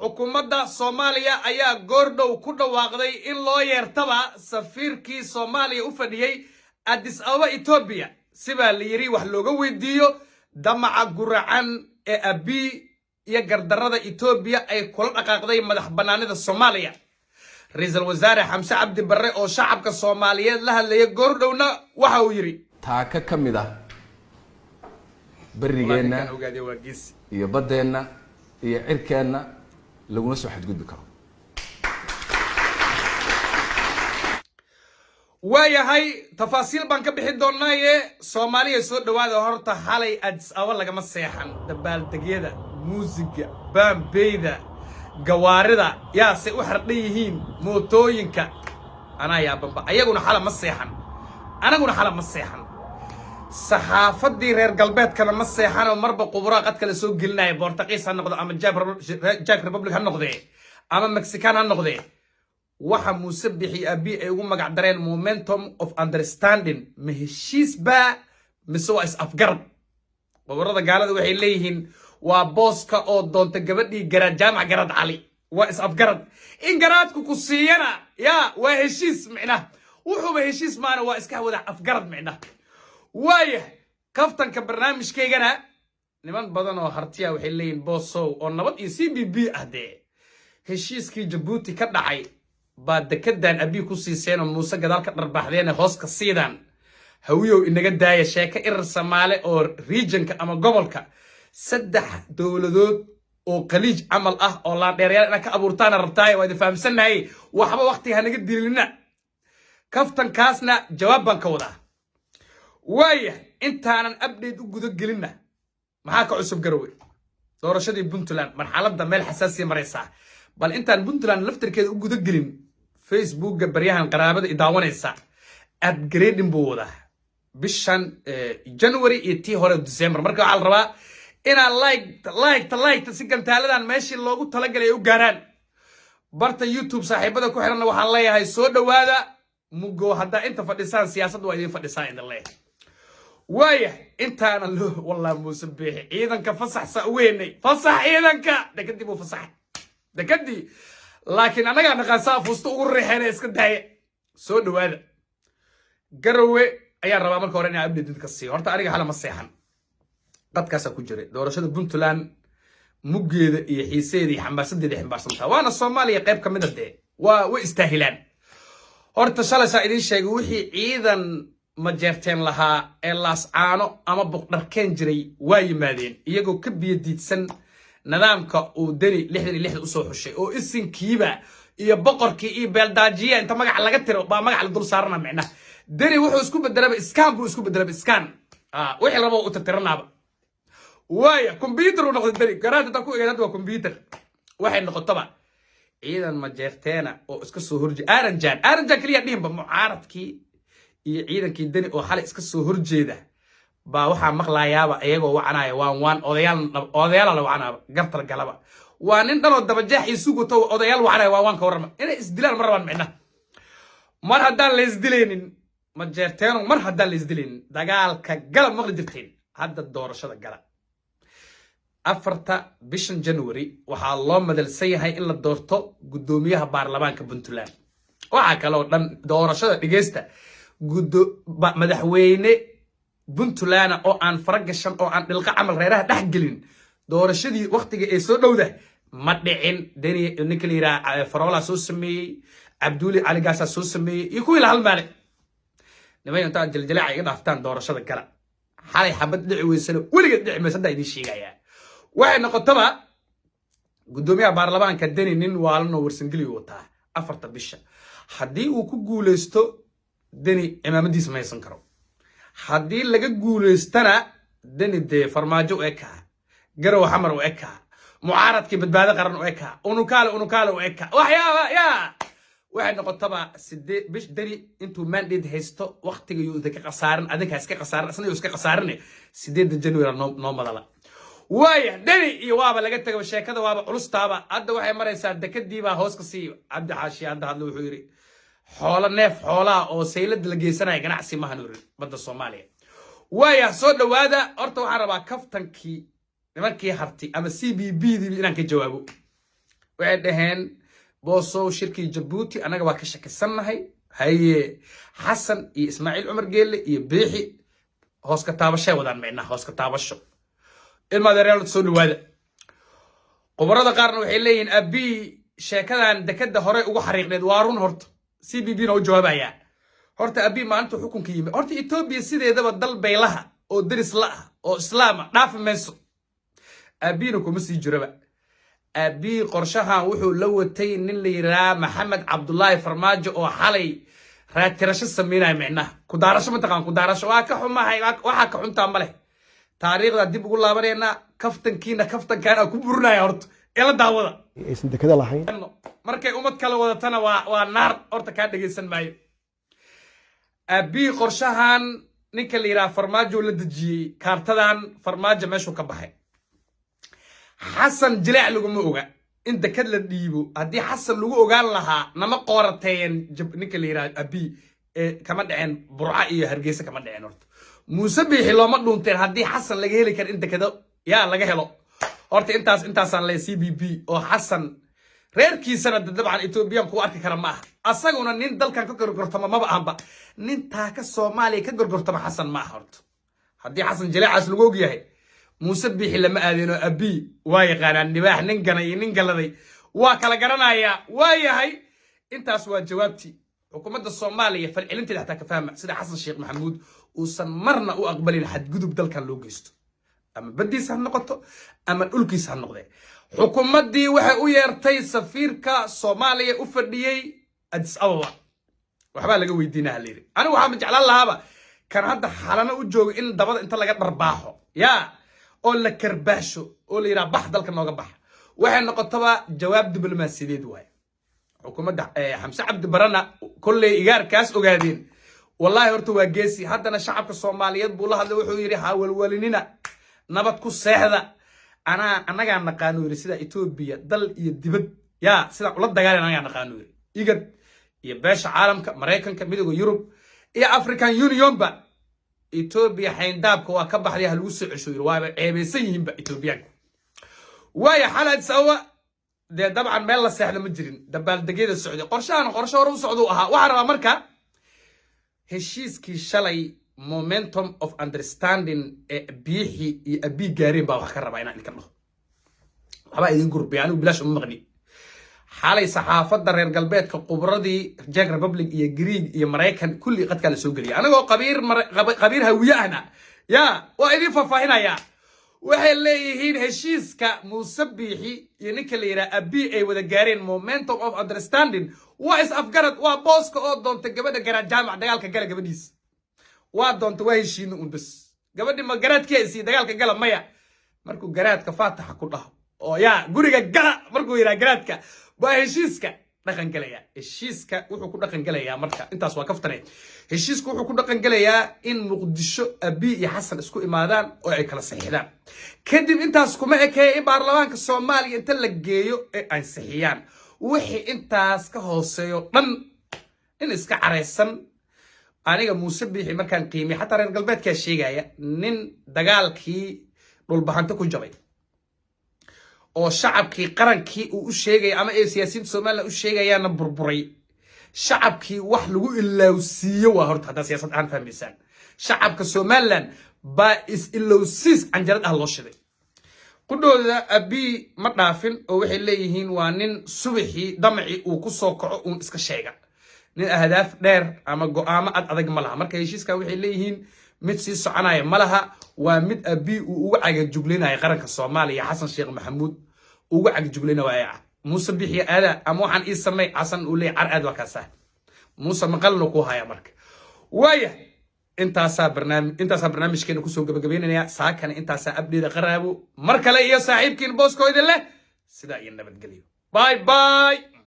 Xukuumadda Soomaaliya ayaa goordhow ku dhawaaqday in loo yeertaba safiirkii Soomaaliya u fadhiyey Addis Ababa, Etoobiya, sibaa la yidhi wax looga weydiiyo damaca guracan ee Abiy iyo gardarrada Etoobiya ay kula dhaqaaqday madax bannaanida Soomaaliya. Ra-iisul Wasaare Xamse Cabdi Barre oo shacabka Soomaaliyeed la hadlaya goordhowna waxa uu yidhi: Taaka ka mid ah berrigeenna iyo baddeenna iyo cirkeenna laguma soo xadgudbi karo. Waayahay, tafaasiil baan ka bixi doonaaye. Soomaaliya, soo dhawaada. Horta xalay Addis Ababa lagama seexan. Dabaaldegyada, muusiga, baambeyda, gawaarida yaase u xardhan yihiin, mootooyinka, anaa yaabanba. Ayaguna xala ma seexan, anaguna xala ma seexan, saxaafadii reer galbeedkana ma seexanoo marba quburaa qad kale soo gelinaya. Bortaqiis ha noqdo ama Czech Republic ha noqdee ama Mexican ha noqdee, waxa Muuse Bixi Abi ay ugu magac dareen momentum of understanding, ma heshiis baa mise waa is afgarad? Qoborada gaalada waxay leeyihiin waa booska oo doonta gabadhii Garaad Jaamac Garaad Cali. Waa is afgarad in garaadku ku siiyana yaa waa heshiis micnaha. Wuxuuba heshiis maana, waa iska wada afgarad micnaha. Waaya, kaftanka barnaamijkaygana niman badan oo Hartiya waxay leeyihiin, "Boosow oo nabad iyo CBB ah dee, heshiiskii Jabuuti ka dhacay baa dekedan Abii ku siiseen oo Muuse gadaal ka dharbaaxdeene hoos ka siidaan. Hawiyow, inaga daaya sheeko Irir Samaale oo regionka ama gobolka saddex dowladood oo Qaliij camal ah oo laandheerayaal inaad ka abuurtaana rabtaaye. Waa idin fahamsannahay, waxba waqti hanaga dilina." Kaftankaasna jawaab baan ka wadaa. Waaya, intaanan update u guda gelinna, maxaa ka cusub Garowe? Doorashadii Puntland marxaladda meel xasaasiya maraysaa. Bal intaan Puntland laftarkeeda u guda gelin, Facebookga baryahan qaraabada i daawanaysa upgrading buu wadaa bishan January iyo tii hore December. Marka waxaa la rabaa inaad like, liketa, liketa si gantaaladan meeshii loogu talagalay ay u gaaraan. Barta YouTube saaxiibada ku xiranna waxaan leeyahay soo dhowaada. Mugo haddaa inta fadhisaan, siyaasadda waa idin fadhisaan idin leeyahay. Waaya, intaana loo wallah Muuse Biixi ciidanka fasax saa ugu heynay, fasax ciidanka dekadii buu fasaxay dekadii, laakiin annagaa naqaan saa fuusto ugu riixeena. Iska daaya, soo dhowaada. Garowe ayaan rabaa marka hore inaan update ka siiyo. Horta aniga hala ma seexan, qadkaasaa ku jiray. Doorashada Puntland muggeeda iyo xiiseeda iyo xambaasadeeda xambaarsantaa, waana Soomaaliya qayb ka mid a dee, waa way istaahilaan. Horta shalaysaa idiin sheegay, wixii ciidan Majeerteen lahaa ee Laascaano ama Boqdharkeen jiray waa yimaadeen, iyagoo ka biyo diidsan nidaamka uu Deni 66-da usoo xushay oo isinkiiba iyo boqorkii iyo beeldaajiya inta magaca laga tiro baa magac la dul saarana micnaha. Deni wuxuu isku bedelaba iskaan buu isku bedelaba, iskaan wixii rabo u tirtiranaaba. Waaya, computer uu noqday Deni. Garaad haddaan ku eegay hadda waa computer. Waxay noqotaba, ciidan Majeerteena oo iska soo horjeeda Aranjan, Aranjan keliya dhihinba, mucaaradkii iyo ciidankii Deni oo xalay iska soo horjeeda baa waxaa maqlayaaba iyagoo wacanaya waan waan odayaal, odayaala la wacanaaba, gartal galaba. Waa nin dhanoo dabajeex iyo sugato odayaal wacanaya. Waa waan ka warrama inay isdilaan ma rabaan micnaha. Mar haddaan la isdilaynin Majeerteeno, mar haddaan la isdilaynin, dagaalka gala maqli jirteen, hadda doorashada gala. 4-ta bishan January waxaa loo madalsan yahay in la doorto guddoomiyaha baarlamaanka Puntland. Waxaa kaloo dhan doorashada dhegeysta, madaxweyne Puntland oo aan faragashan oo aan dhilqa camal reeraha dhex gelin doorashadii waktiga ee soo dhowda ma dhicin. Deni ninka la yidhaha Faroolaa soo sameeyey, Cabduuli Caligaasaa soo sameeyey iyo kuwii la halmaale. Niman intaa jiljileeca iga dhaaftaan, doorashada gala. Xalay xabad dhici weysana, weligeed dhici maysa, haddaa idiin sheegayaa. Waxay noqotaba, guddoomiyaha baarlamaanka Deni nin waalanoo Warsangeliyu wataa. 4-ta bisha haddii uu ku guuleysto Deni, cimaamadiisa ma haysan karo. Haddii laga guuleystana, Deni dee Farmaajo u ekaa, Garow Xamar u ekaa, mucaaradkii Badbaado Qaran u ekaa, unukaale unukaale u ekaa, waxyaaba yaa. Waxay noqotaba, sidee bish Deni intuu mandate haysto, waqtiga yuu idinka khasaarin, adinka iska khasaarin, isna yuu iska khasaarin. 8-da January noo madala. Waaya, Deni iyo waaba laga tegaba sheekada, waaba culustaaba. Hadda waxay maraysaa dekadiibaa hoos ka sii. Cabdi Xaashi hadda hadla, wuxuu yidhi xoolo neef xoolaha oo saylada la geysanaya ganacsi maahan yiri badda Soomaaliya. Waaya, soo dhowaada. Horta waxaan rabaa kaftankii nimankii Harti ama CBB dii inaan ka jawaabo. Waxay dhaheen, "Boosow, shirkii Jabuuti annaga waa ka shakisannahay." Haye, Xasan iyo Ismaaciil Cumar Geelle iyo Biixi hoos ka taabashay wadaan, micnaha hoos ka taabasho. Ilmaadeeryaal, soo dhawaada. Khubarada qaarna waxay leeyihiin Abii sheekadan dekadda hore ugu xariiqneed waa run. Horta CBB na u jawaabayaa. Horta Abii maalinta xukunka yimi, horta Etoobiya sideedaba dal baylaha oo deris la ah oo islaama dhaafi mayso. Abiina kuma sii jiraba. Abii qorshahan wuxuu la watay nin la yidhaha Maxamed Cabdullaahi Farmaajo oo xalay raatirasho sameynaya, micnaha kudaarasho. Mataqaan kudaarasho? Waa ka xumahay, waxaa ka xuntaa ma leh. Taariikhda dib ugu laabanaynaa, kaftankiina kaftankaana ku burinaya. Horta ila daawada. Aysan dekada lahayn. Markay ummad kale wadatana waa naar. Horta kaa dhegaysan maayo. Abii qorshahan ninka la yidhaha Farmaajo la dejiyey, kaartadan Farmaajo meeshuu ka baxay. Xasan jileec laguma oga in dekad la dhiibo. Haddii Xasan lagu ogaan lahaa, nama qoorateeyeen. Ninka la yidhaha Abii ee kama dhaceen Burca iyo Hargeysa, kama dhaceen. Horta Muuse Biixi looma dhuunteen haddii Xasan laga heli kara in dekado yaa laga helo. Horta intaasaan leeyahay CBB oo Xasan reerkiisana de dabcan Ethiopian kuwa arki kara ma aha. Asaguna nin dalkan ka gorgortama maba ahanba. Nin taaka Soomaaliya ka gorgortama Xasan ma aha. Horta haddii Xasan jaleecaas lagu og yahay, Muuse Biixi lama aadeenoo. Abii waa yaqaanaa nibaax nin ganay iyo nin galaday, waa kala garanayaa. Waa yahay, intaas waa jawaabtii xukuumadda Soomaaliya. Falcelinteeda xataa ka fahma sida Xasan Sheekh Maxamuud uusan marna u aqbalin xadgudub dalkan loo geysto, ama baddiisa ha noqoto ama dhulkiisa ha noqdee. Xukuumaddii waxay u yeertay safiirka Soomaaliya u fadhiyey Addis Ababa. Waxbaa laga weydiinaa layidhi. Anigu waxaa ma jeclaan lahaaba kan hadda Xalano u joogo in dabada inta laga dharbaaxo yaa oo la karbaasho oo la yidhaha, "Bax, dalka nooga bax." Waxay noqotaba jawaab diblomaasiyadeed waaye. Xukuumadda Xamse Cabdi Barana kolley igaarkaas ogaadeen. Wallaahi horta waa geesi. Haddana shacabka Soomaaliyeed buu la hadlay. Wuxuu yidhi, "Ha walwalinina, nabad ku seexda. Anaa annagaa naqaano," yidhi, "sida Etoobiya dal iyo dibad yaa sidaan ula dagaalan anagaa naqaano," yidhi. IGAD iyo beesha caalamka, Maraykanka, Midooda Yurub iyo African Unionba Etoobiya xayndaabka waa ka baxday, ha lagu soo cesho, yidhi. Waaba ceebaysan yihiinba Etoobiyaanku. Waaya, xal Addis Ababa dee dabcan meel la seexda ma jirin, dabaaldegyada socday. Qorshahan qorshe hore u socduu ahaa. Waxaan rabaa marka heshiiskii shalay, momentum of understanding ee Biixi iyo Abii gaareen, baa wax ka rabaa inaan idinka dhaho. Waxbaa idin gurbiya, anigu bilaash uma maqni. Xalay saxaafadda reer galbeedka, khubradii Czech Republic iyo Greeg iyo Maraykan kulli qadkaa la soo geliyay. Anigoo qabiir qabiir Hawiye ahna yaa waa idin faahfaahinayaa. Waxay leeyihiin heshiiska Muuse Biixi iyo ninka la yidhaha Abii ay wada gaareen, momentum of understanding, waa is afgarad. Waa booska oo doontay gabadha Garaad Jaamac dagaalka gala. Gabadhiis waa doonta, waa heshiino un bas. Gabadhi ma garaadkii isiiye dagaalka gala? Maya. Markuu garaadka faataxa ku dhaho oo yaa guriga gala markuu yidhaha garaadka, waa heshiiska dhaqan gelaya. Heshiiska wuxuu ku dhaqan gelayaa, marka intaas waa kaftane, heshiisku wuxuu ku dhaqan gelayaa in Muqdisho Abii iyo Xasan isku imaadaan oo ay kala saxiixdaan. Kadib intaas kuma ekeeya, in baarlamaanka Soomaaliya inta la geeyo ee ansixiyaan. Wixii intaas ka hooseeyo dhan in iska caraysan. Aniga Muuse Biixi markaan qiimiy, xataa reer galbeedkaa sheegaya, nin dagaalkii Dhulbahanto ku jabay oo shacabkii qarankii uu u sheegaya ama ay siyaasiyiinta Somaliland u sheegayaana burburay, shacabkii wax lagu ilowsiiyo waa. Horta haddaa siyaasad ahaan fahmaysaan, shacabka Somaliland baa is ilowsiis canjarad ah loo shiday. Qudhooda Abii ma dhaafin oo waxay leeyihiin waa nin subaxii damacii uu ku soo kaco uun iska sheega, nin ahdaaf dheer ama go'aamo ad adag ma laha. Marka heshiiskan waxay leeyihiin mid sii soconaya ma laha. Waa mid Abii uu uga cagajuglinaya qaranka Soomaaliya, Xasan Sheekh Maxamuud uga cagajuglinaya. Muuse Bixiya aada ama waxaan ii samey, Xasan uu leeyahy car aad waa kaasa. Muuse maqalna ku haya. Marka waaya, intaasaa barnaamijkeena kusoo gabagabeynaya. Saakana intaasaa abdheeda qaraabo. Mar kale iyo saaxiibkiin Boosko idin leh, sidaa iyo nabadgelyo. Bye bye.